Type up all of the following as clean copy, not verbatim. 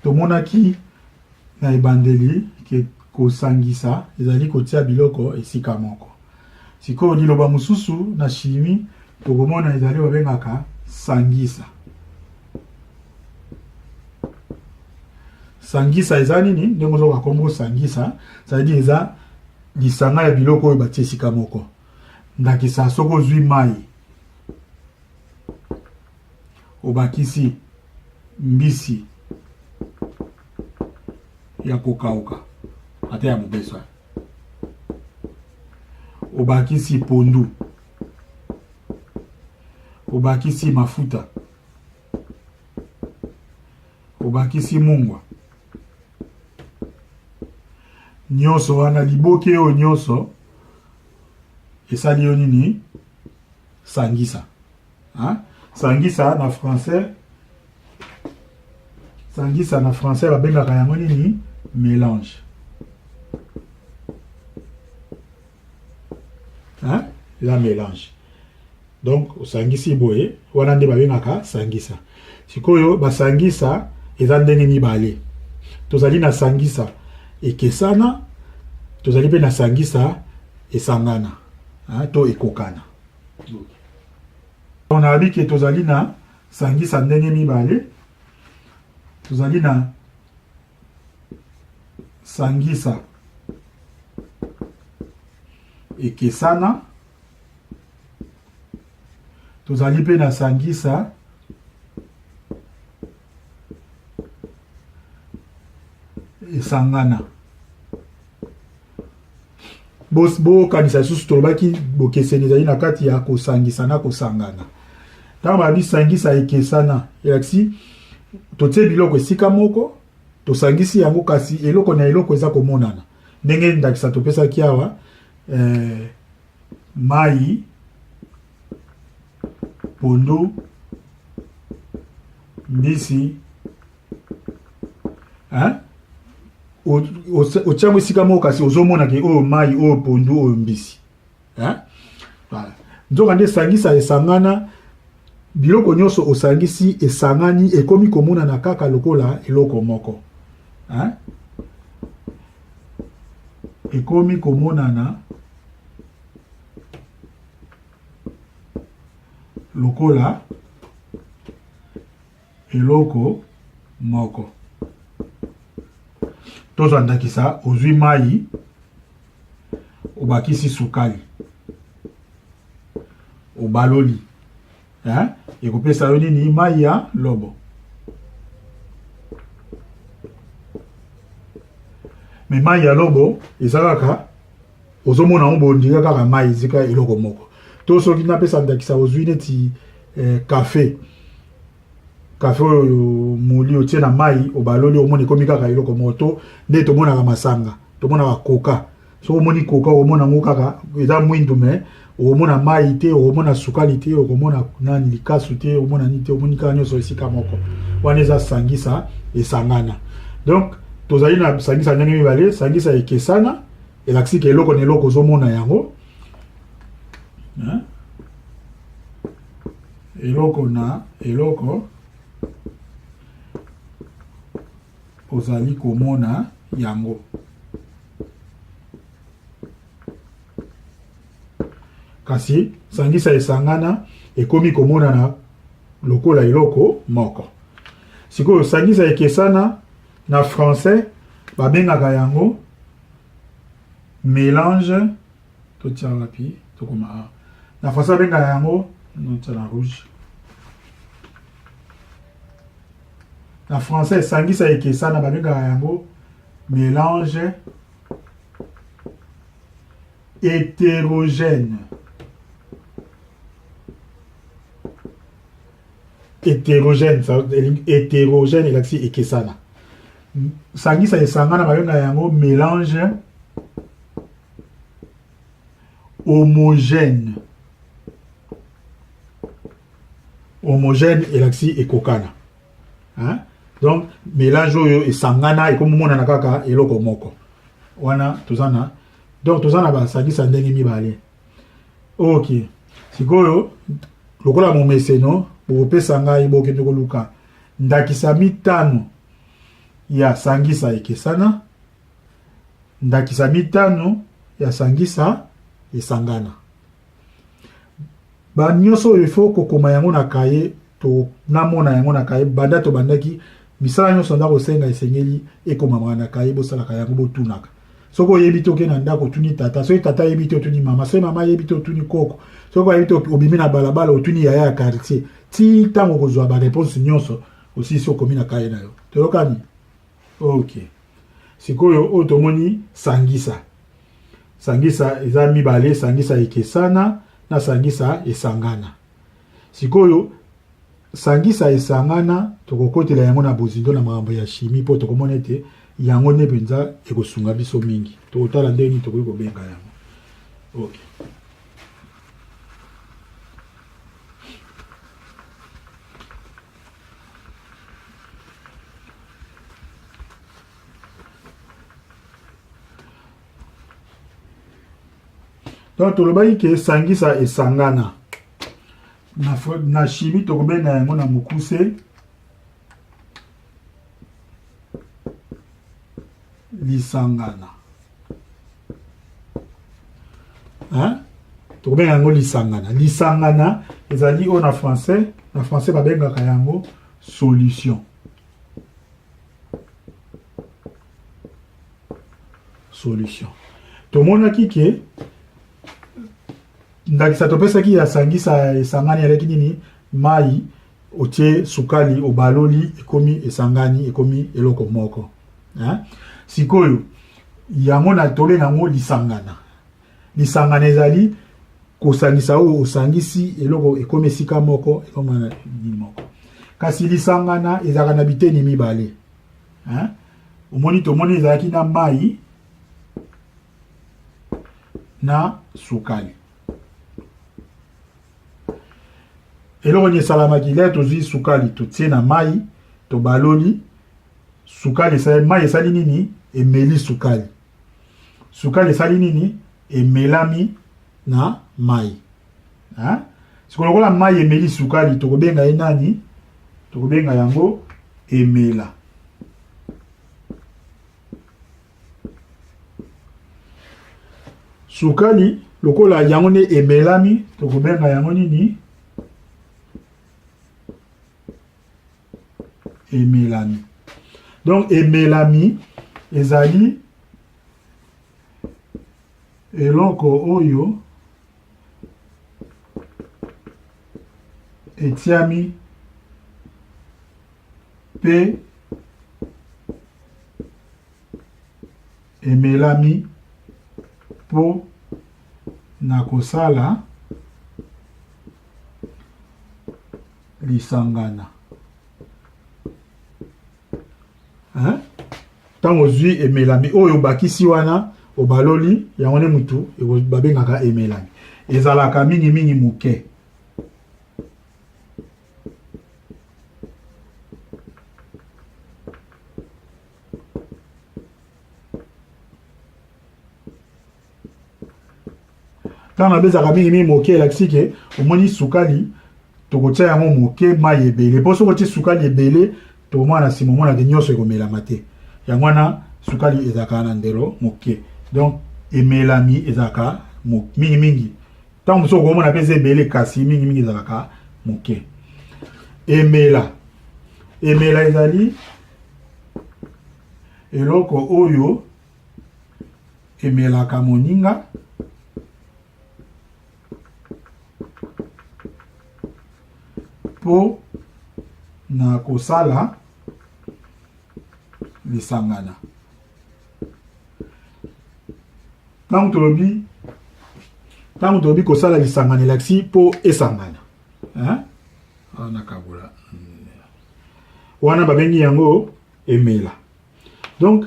Tomonaki na ebandeli ke kosangisa ezali kotia biloko esika moko. Sikoyo liloba mosusu na chimie tokomona ezali babengaka sangisa. Sangisa eza nini? Ndenge ozoka kombo sangisa, c'est-à-dire eza lisanga ya biloko oyo batie esika moko. Ndakisa soki ozwi mai obakisi mbisi ya kokauka ata ya mobeso, obakisi pondu, obakisi mafuta, obakisi mungwa, nyonso wana liboke oyo nyonso esali yo nini? Sangisa. Hein? Sangisa na français, sangisa na français babengaka yango nini? Mélange. Hein? Eza mélange. Donc osangisi boye, wana nde babengaka sangisa. Sikoyo basangisa eza ndenge mibale. Tozali na sangisa ekesana, tozali mpe na sangisa esangana, hein, to ekokana. Okay. Nayebi ke tozali na sangisa ndenge mibale. Tozali na sangisa ekesana, tozali mpe na sangisa esangana. Bokanisa lisusu tolobaki bokeseni ezali na kati ya kosangisa na kosangana. Ntango balobi sangisa ekesana, elakisi totie biloko esika moko, tosangisi yango, kasi eloko na eloko eza komonana. Ndenge ndakisa topesaki awa, mai, pondu, mbisi, hein? Otiango esika moko, kasi ozomona ke oyo mai, oyo pondu, oyo mbisi, hein? Voilà. Nzoka nde sangisa esangana, biloko nyonso osangisi esangani, ekomi komonana kaka lokola eloko moko, hein? Ekomi komonana lokola eloko moko. Tozwa ndakisa, ozwi mai, obakisi sukali, obaloli, hein? Ekopesa yo nini? Mai ya lobo. Me mai ya lobo eza kaka ozomona yango bondika kaka mai ezika eloko moko. To soki napesa ndakisa, ozwi neti kafe, kafe oyo moli otie na mai, obaloli, omoni ekomi kaka eloko moko. To nde tomonaka masanga, tomonaka koka. Soki omoni koka, okomona yango kaka eza mwindu, me okomona mai te, okomona sukali te, okomona nani likasu te, okomona nini te, omoni kaka nyonso esika moko. Wana eza sangisa esangana. Donc tozali na sangisa ndenge mibale. Sangisa ekesana elakisi ke eloko na eloko ozomona yango, hein? Eloko na eloko ozali komona yango. Kasi sangisa esangana ekomi komonana lokola eloko moko. Sikoyo sangisa ekesana na français babengaka yango mélange. Totia wapi? Tokoma awa. Na français babengaka yango, notia na rouge. Na français sangisa ekesana babengaka yango mélange hétérogène. Hétérogène, hétérogène elakisi ekesana. Sangisa esangana babengaka yango mélange homogène. Homogène elakisi ekokana, hein? Donc mélange oyo esangana ekomonana kaka eloko moko. Wana toza na, donc toza na basangisa ndenge mibale. Ok, sikoyo lokola momeseno, bokopesa ngai, bokende koluka ndakisa mitano. ya sangisa ekesana, ndakisa mitano ya sangisa esangana. Ba nyonso oyo ifo kokoma yango na kaye to namona yango na kaye banda tobandaki misala nyonso nda kosenga esengeli ekomamaka na kaye bosalaka yango botunaka soki oyebi te oke na ndako otuni tata soki tata ayebi te otuni mama soki mama ayebi te otuni koko soki ayebi te obimi na balabala otuni yaya ya quartier ti ntango okozwa bareponse nyonso osilisi okomi na kaye na yo toyokani ok sikoyo oyo tomoni sangisa sangisa eza mibale sangisa ekesana na sangisa esangana sikoyo sangisa esangana tokokotela yango na bozindo na makambo ya chimie mpo tokomona ete yango nde mpenza ekosunga biso mingi tokotala ndenge nini tokoki kobenga yango ok Donc tolobaki ke sangisa esangana na, na chimie tokobenga yango na mokuse lisangana hein? tokobenga yango lisangana lisangana ezali oyo na français na français babengaka yango solution solution tomonaki ke ndakisa topesaki ya sangisa esangani aleki nini mai otie sukali obaloli ekomi esangani ekomi eloko moko hein? Sikoyo yango na tobenga yango lisangana. Lisangana ezali kosangisa oyo osangisi eloko ekomi esika moko ekoma na nini moko. Kasi lisangana ezalaka na biteni mibale hein? Omoni tomoni ezalaki na mai na sukali. Eloko nini esalamaki? Lere tozwi sukali totie na mai tobaloli sukali esali mai esali nini? Emeli sukali. Sukali esali nini? Emelami na mai. Hein? Sikoyo lokola mai emeli sukali tokobenga ye nani? Tokobenga yango emela. Sukali lokola yango nde emelami tokobenga yango nini? Emelami. Donc emelami ezali eloko oyo etiami mpe emelami mpo na kosala lisangana. Ntango ozwi emelami oyo obakisi wana obaloli yango nde mutu babengaka emelami. Ezalaka mingimingi moke. Ntango nabezaka mingimingi moke elakisi ke omoni sukali tokotia yango moke mai ebele, mpo soki otie sukali ebele tokomona na nsima omonaka nyonso ekomelama te. Yango wana sukali ezalaka na ndelo moke, donc emelami ezalaka mingimingi. Ntango mosusu okomona mpe eza ebele, kasi mingimingi ezalaka moke. Emela, emela ezali eloko oyo emelaka moninga mpo na kosala lisangana. Ntango tolobi ntango tolobi kosala lisangana elakisi mpo esangana nakabola wana babengi yango emela. Donc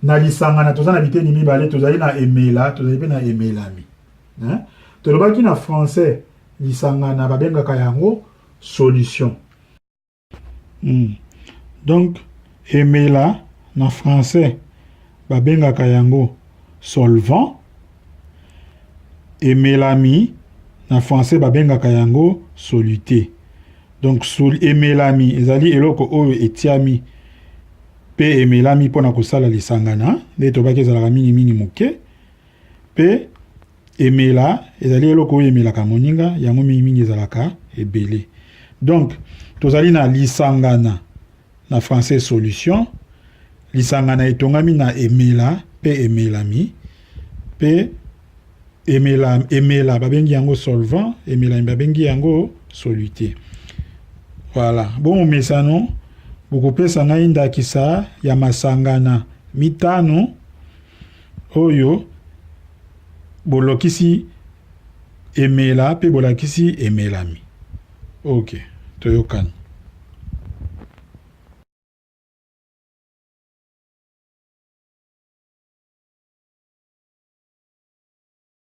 na lisangana toza na biteni mibale, tozali na emela, tozali mpe na emelami. Hein? Tolobaki na français lisangana babengaka yango solution. Donc emela na français babengaka yango solvant, emelami na français babengaka yango soluté. Donc emelami ezali eloko oyo etiami. mpe emelami mpo na kosala lisangana, nde tobaki ezalaka mingimingi moke, mpe emela ezali eloko oyo emelaka moninga, yango mingimingi ezalaka ebele. Donc tozali na lisangana, na français solution. Lisangana etongami na emela mpe emelami, mpe emela, emela babengi yango solvant, emelami babengi yango soluté. Voilà, bongo mesano bokopesa ngai ndakisa ya masangana 5 oyo bolokisi emela mpe bolakisi emelami. Ok, toyokani.